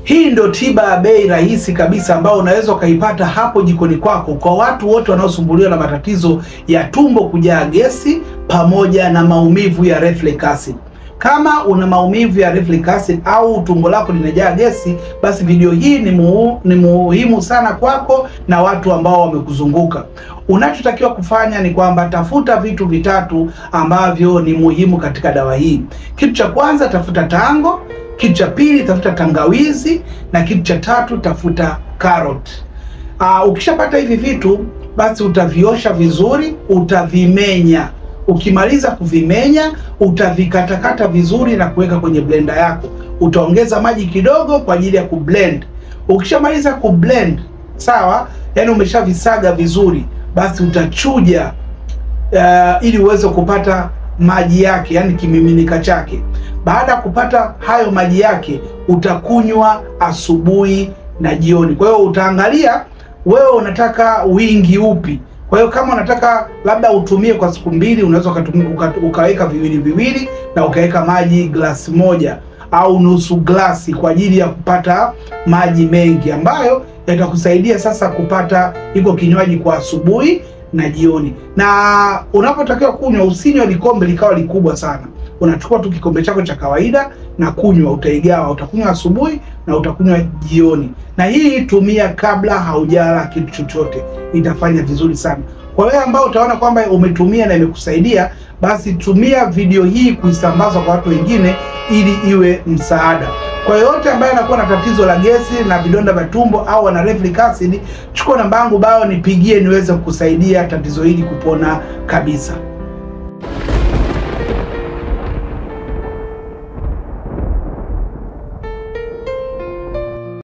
Hii ndio tiba ya bei rahisi kabisa ambayo unaweza ukaipata hapo jikoni kwako kwa watu wote wanaosumbuliwa na matatizo ya tumbo kujaa gesi pamoja na maumivu ya reflux acid. Kama una maumivu ya reflux acid au tumbo lako linajaa gesi, basi video hii ni muhimu sana kwako na watu ambao wamekuzunguka. Unachotakiwa kufanya ni kwamba tafuta vitu vitatu ambavyo ni muhimu katika dawa hii. Kitu cha kwanza, tafuta tango. Kitu cha pili, tafuta tangawizi, na kitu cha tatu, tafuta carrot. Ukishapata hivi vitu, basi utaviosha vizuri, utavimenya. Ukimaliza kuvimenya, utavikatakata vizuri na kuweka kwenye blender yako. Utaongeza maji kidogo kwa ajili ya kublend. Ukishamaliza kublend, sawa, yani umeshavisaga vizuri, basi utachuja ili uweze kupata maji yake, yani kimiminika chake. Baada ya kupata hayo maji yake, utakunywa asubuhi na jioni. Kwa hiyo utaangalia wewe unataka wingi upi. Kwa hiyo kama unataka labda utumie kwa siku mbili, unaweza ukaweka viwili viwili na ukaweka maji glasi moja au nusu glasi kwa ajili ya kupata maji mengi ambayo yatakusaidia sasa kupata iko kinywaji kwa asubuhi na jioni. Na unapotakiwa kunywa, usinywe likombe likawa likubwa sana. Unachukua tu kikombe chako cha kawaida na kunywa, utaigawa, utakunywa asubuhi na utakunywa jioni. Na hii tumia kabla haujala kitu chochote, itafanya vizuri sana. Kwa wewe ambao utaona kwamba umetumia na imekusaidia, basi tumia video hii kuisambaza kwa watu wengine ili iwe msaada. Kwa yote ambaye anakuwa na tatizo la gesi na vidonda vya tumbo au ana reflux acid, chukua namba yangu bao nipigie niweze kukusaidia tatizo hili kupona kabisa.